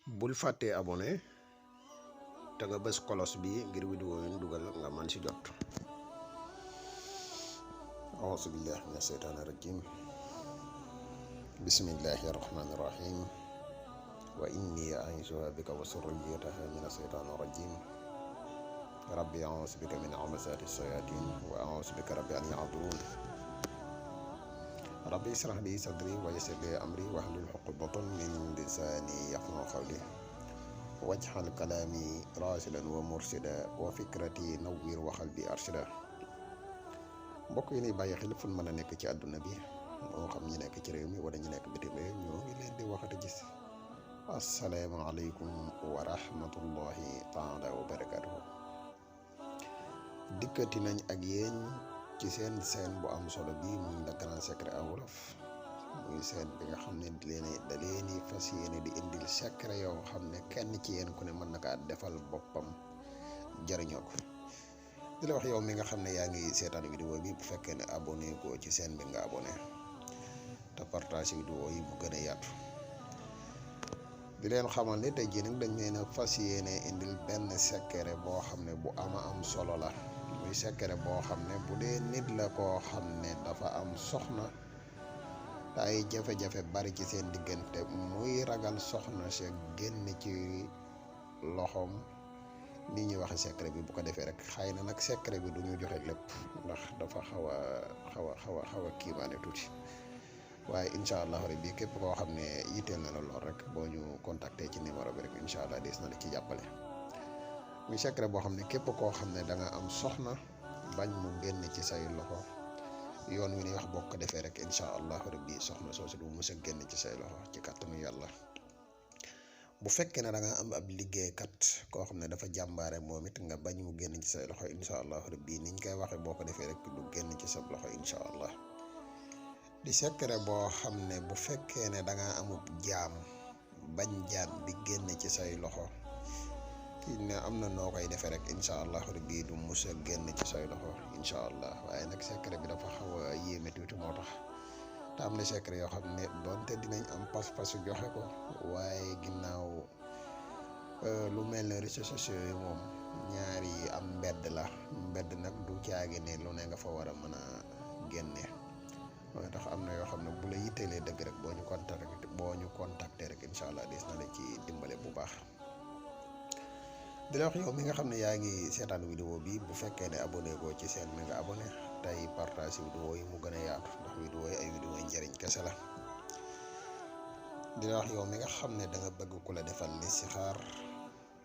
bul fàttee abonné te nga bës kolos bi ngir vidéo yi dugal nga man ci jot. auzu billahi mina sheytaani rajim. bismillahi rahmani rahim. wa inni a'iizuha bika wa surriyataha mina sheytaani rajim. rabbi a'uuzu bika min hamazaati shayatin wa a'uuzu bika rabbi an yahduruun. rabbi israh li sadri wa yassir li amri wahlul uqdatan min lisaani yafqahu qawli waj'al kalaami raasidan wa mursida wa fikrati nawwir wa qalbi arshida. mbokk yi ni bàyyi xel fu mën a nekk ci àdduna bi moo xam ñi nekk ci réew mi wala ñu nekk bitim réew ñoo ngi leen di waxati gis asalaamaaleykum wa rahmatullahi taala wa barakatuhu. dikkati nañ ak yéen ci seen bu am solo bi muy le grand secret en wolof, muy seen bi nga xam ne da leen fas yéene di indil secret yoo xam ne kenn ci yéen ku ne mën na kaa defal boppam jariñoo ko. di la wax yow mi nga xam ne yaa ngi seetaan vidéo bi bu fekkee ne abonné ko ci seen bi nga abonné te partage vidéo yi bu gën a yaatu. di leen xamal ne tey jii nag dañ leen a fas yéene indil benn secret boo xam ne bu ama am solo la. muy secret boo xam ne bu dee nit la koo xam ne dafa am soxna te ay jafe-jafe bari ci seen diggante, muy ragal soxna si génn ci loxoom ni ñuy waxe secret bi bu ko defee rek xëy na nag secret bi du ñu joxe lépp ndax dafa xaw a kiimaane tuuti, waaye incha allah rabbi képp koo xam ne yitteel na la lool rek boo ñu contacter ci numéro bi rek incha allah des na la ci jàppale. muy secret boo xam ne képp koo xam ne da nga am soxna bañ mu génn ci say loxo, yoon wi ni wax boo ko defee rek incha allah rabbi soxna soosu du mës a génn ci say loxo ci kàttanu yàlla. bu fekkee ne da nga am ab liggéeykat koo xam ne dafa jàmbaare moom it nga bañ mu génn ci say loxo incha allah rabbi niñ koy waxee boo ko defee rek du génn ci sa loxo incha allah. di secret boo xam ne bu fekkee ne da nga amub jaam bañ jaam bi génn ci say loxo ne am na noo koy defee rek incha allah rabbi du mus a génn ci say loxo incha allah. waaye nag secret bi dafa xaw a yéeme tuuti moo tax te am na secret yoo xam ne doonte dinañ am pas-pasu joxe ko, waaye ginnaaw lu mel ne réseaux sociaux yi moom ñaari am mbedd la. mbedd nag du caagi ne lu ne nga fa war a mën a génne, mooy tax am na yoo xam ne bu la yitteelee dëgg rek boo ñu contacter rek incha allah des na la ci dimbale bu baax. di la wax yow mi nga xam ne yaa ngi seetaan vidéo bi bu fekkee ne abonné ko ci seen mi nga abonné tey partage vidéo yi mu gën a yaatu ndax vidéo yi ay vidéo njëriñ kese la. di la wax yow mi nga xam ne da nga bëgg ku la defal listixaar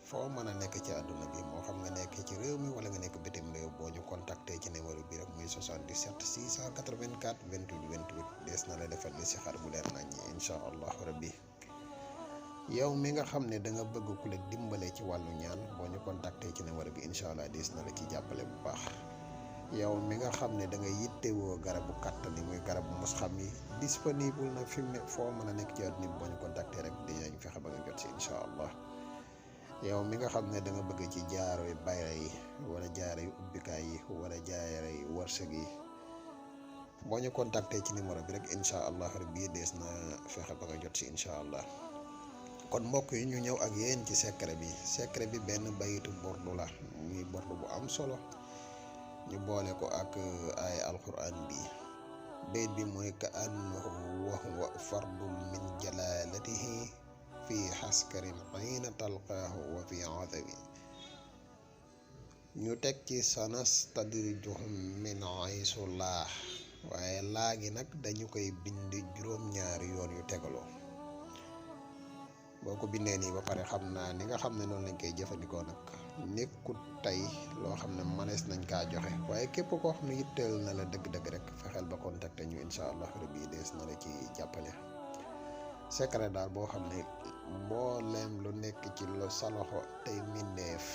foo mën a nekk ci àdduna bi, moo xam nga nekk ci réew mi wala nga nekk bitim réew, boo ñu contacter ci numéro bi rek muy 77 684 28 28 des na la defal listixaar bu leer nañ ñi incha allah rabbi. yow mi nga xam ne da nga bëgg ku la dimbale ci wàllu ñaan, boo ñu contacter ci numéro bi incha allah des na la ci jàppale bu baax. yow mi nga xam ne da nga yittewoo garabu kàttan yi muy garabu mos xam yi disponible na fi mu ne foo mën a nekk ci àdduna bi, boo ñu contacter rek dinañ fexe ba nga jot si incha allah. yow mi nga xam ne da nga bëgg ci jaaro yu bayra yi wala jaaro yu ubbikaay yi wala jaaro yu wërsëg yi, boo ñu contacter ci numéro bi rek incha allah rabbi des na fexe ba nga jot si incha allah. kon mbokk yi ñu ñëw ak yéen ci secret bi benn bayitu bordu la, muy bordu bu am solo ñu boole ko ak ay alquran bi. bayit bi mooy ka annahu wa huwa fardun min jalalatihi fi xaskarin xiina talqaahu wa fi adabi. ñu teg ci sanastadrijuhum min aysu laax, waaye laa gi nag dañu koy bind juróom-ñaari yoon yu tegaloo. boo ko bindee nii ba pare xam naa ni nga xam ne noonu lañ koy jëfandikoo nag nekkut tey loo xam ne mënees nañ kaa joxe, waaye képp koo xam ne yitteel na la dëgg-dëgg rek fexeel ba contacter ñu incha allah rabbi dees na la ci jàppale. secret daal boo xam ne mbooleem lu nekk ci sa loxo tey mbindeef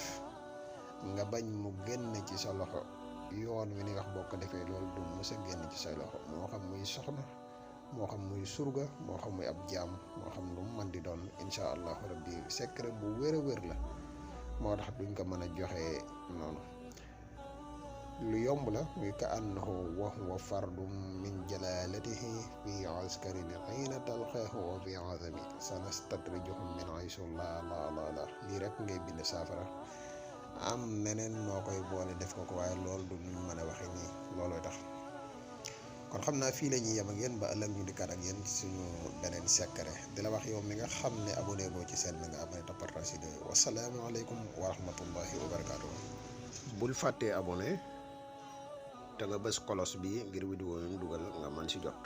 nga bañ mu génn ci sa loxo, yoon wi ni wax boo ko defee loolu du mës a génn ci say loxo, moo xam muy soxna, moo xam muy surga, moo xam muy ab jaam, moo xam lu mu mën di doon incha allah rabbi secret bu wér a wér la, moo tax duñ ko mën a joxe noonu. lu yomb la muy ka annahu wa huwa fardum min jalalatihi fi askarin xiina talqaahu wa fi azami sanastadrijuhum min aysu la lii rek ngay bind saafara. am neneen noo koy boole def ko waaye loolu du nuñ mën a waxe nii loolooy tax. kon xam naa fii la ñuy yem ak yéen ba ëllëg ñu dikkaat ak yéen suñu beneen secret di la wax yow mi nga xam ne abonné goo ci seen bi nga abonné te partage vidéo yi wasalaamaaleykum wa rahmatullahi wa barakaatu. bul fàttee abonné te nga bës kolos bi ngir vidéo yi ñu dugal nga mën si jot.